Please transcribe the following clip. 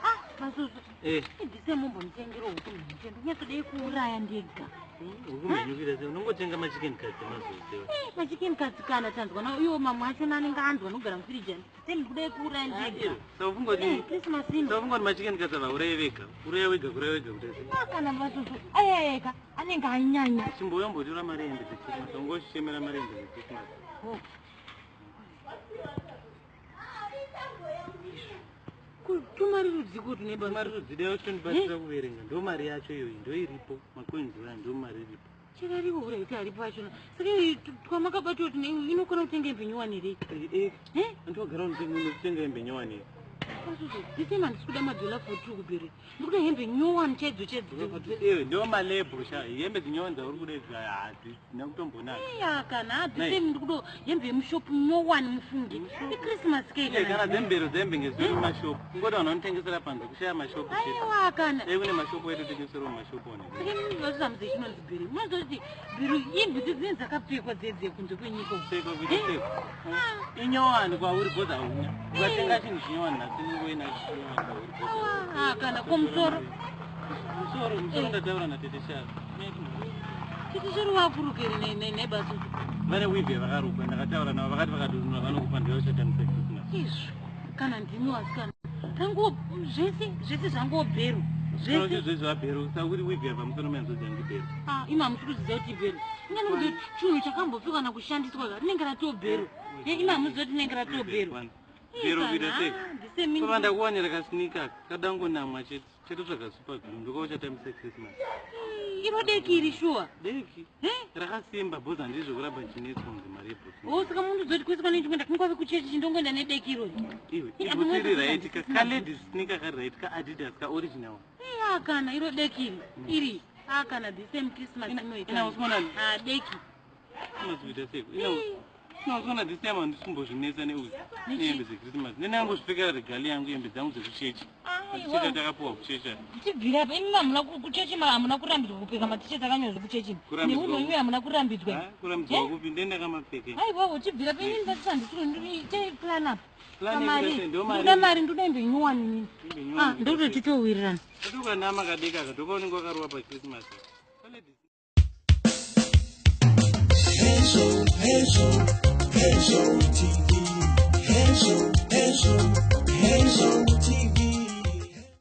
Ah, Masusu. Eh. Ndise mumbonditengera huku mhanje. Ndinyatsodei kuuraya ndega. Huku mhenyukira sei? Unongotenga machicken cuts emazuva ose. Eh, machicken cuts kana tanzwa nawo iwo mamwe achona anenge anzwa nokugara mufiriji ani. Same ndikudai kuuraya ndega. Saufunga kuti Eh, Christmas ino. saufunga kuti machicken cuts avauraye vega. Uraya wega, kuraya wega kuti sei. Ah, kana Masusu. Ayayeka anenge anyanya. Chimbouya umbotora mari yehembe dzeChristmas. Ungochemera mari yehembe dzeChristmas. Oh. Tumari rudziko tune basa. Mari rudzidai uchitondibatsira kuverenga. Ndo mari yacho iyoyi, ndo iripo. Macoins aya ndo mari iripo. Chirariwo uraiti aripo achona. Saka iyi twamakabata kuti inokona kutenga hembe nyowani here? Eh, Eh? andiwagara unotenga hembe nyowani here? Masusu, this time handisi kuda madhola 42 kubere. Ndikuda hembe nyowani chaidzo chaidzo. Ewe, ndo malebho sha. Hembe dzinyowani dzauri kuda idzi hadzina kutombonaka. Iya kana this Nei. time ndikuda hembe yemushopu nyowani mufunge. IChristmas cake Iye kana dzembero dzembe ngezviri mumashopu. Kungoti vanhu vanotengesera panze kushaya mashopu chete. Aiwa kana. Dai kune mashopu aitotengeserawo mashopu one. Saka munoziva chinonzi bhero. Munoziva kuti bhero imbudzi dzinenge dzakapfekwa dzedze kunze kwenyika uku. Pfekwa kuita pfekwa. Inyowani kwauri bhozi hauna. Ukatenga chinhu chinyowani nhasi unongoina chinyowani kwauri bhozi. Ah, kana kumusoro. Musoro, musoro ndataura natete Sharo. Tete Sharo vakurukere nebasa. Vane weave yavakarukwa ndakataura navo vakati vakadonora vanokupa ndiyo uchatamisa Christmas. Izvo kana ndimi wasikana. Tango zvese zvese zvango bhero. Zvese Zvese. zvese zvabhero saka kuti weave yabva musoro mehanzvadzi yangu ibhero. Ah, imi hamusi kuziva kuti ibhero. Ingani kuti chinhu chakambopfekwa kana kushandiswa ka rinenge ratobhero. Imi hamuziva kuti rinenge ratobhero. Bhero kuita sei? Ndisemi. Pava ndakuwanira kasneaker kadangonamwa chete chetotsvaga super glue ndokauchatambisa Christmas. Iro deki iri shuwa. Deki Eh? rakasimba bhozi handizvo kuramba ndichinetswa kunzi mari yebhutsu. Oh, saka munhu uzoti kwese pane chikuenda kungave kuchechi chindongoenda nedeki irori. Iwe Eh, ibhutsu iri apa right ka ka ladies sneaker kari right ka Adidas ka original. Eh, kana iro deki iri. Iri. Ah, kana the same Christmas inoita. Ina usikuona Ah, deki. unozoita sei? Ina ina usikuona this time handisi kumbozvinetsa neuyu Nechi? nehembe dzeChristmas. Nene yangozvipfekera regali yangu hembe dzangu dzekuchechi. Aiwa. Tichita takapuwa kuchechi. Tibvira apa imi hamuna kuchechi hamuna kurambidzwa kupfeka maticheti akanyorwa kuchechi. Kurambidzwa Neunhu imi hamuna kurambidzwa. Ah, kurambidzwa kupi ndenda kamapfeke. Aiwa, tibvira apa ini ndati plan up. Plan Pamari. yekuita sei? Ndo mari. Ndoda mari ndoda hembe nyowani inini. Hembe nyowani Ah, ndokuti titowirirana. Katokanama kadeka kadoka unenge wakaruwa paChristmas. Ka ladies Hazel, Hazel, Hazel TV. Hazel, Hazel, Hazel TV.